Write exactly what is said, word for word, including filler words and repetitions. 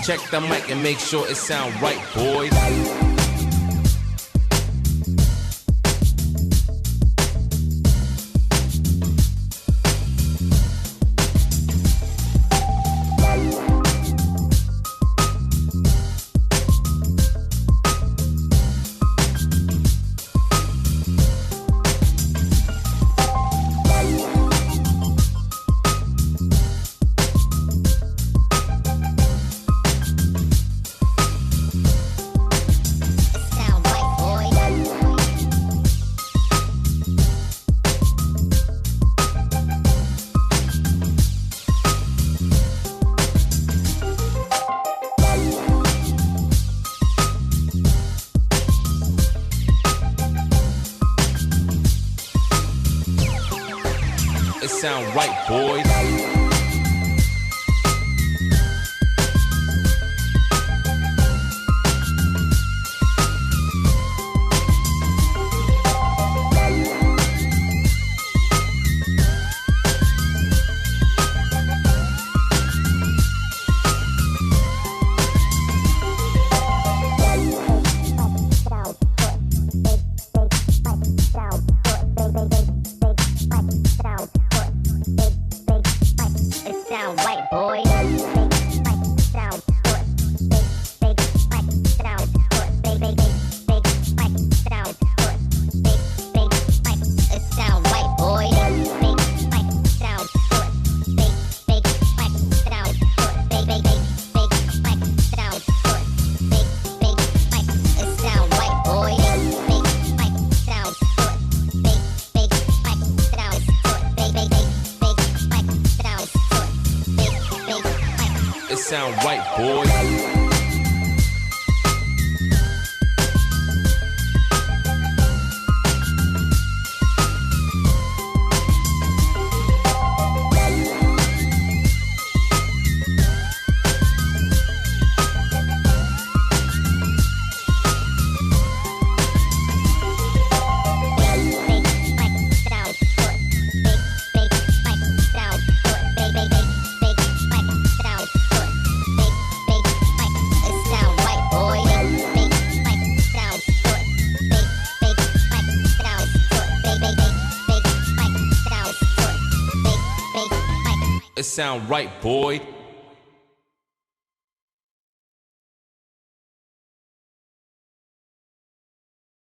Check the mic and make sure it sound right, boys. It sound right, boys. It sound right, boy. It sound right, boy. It sound right, boy. It sound right, boy.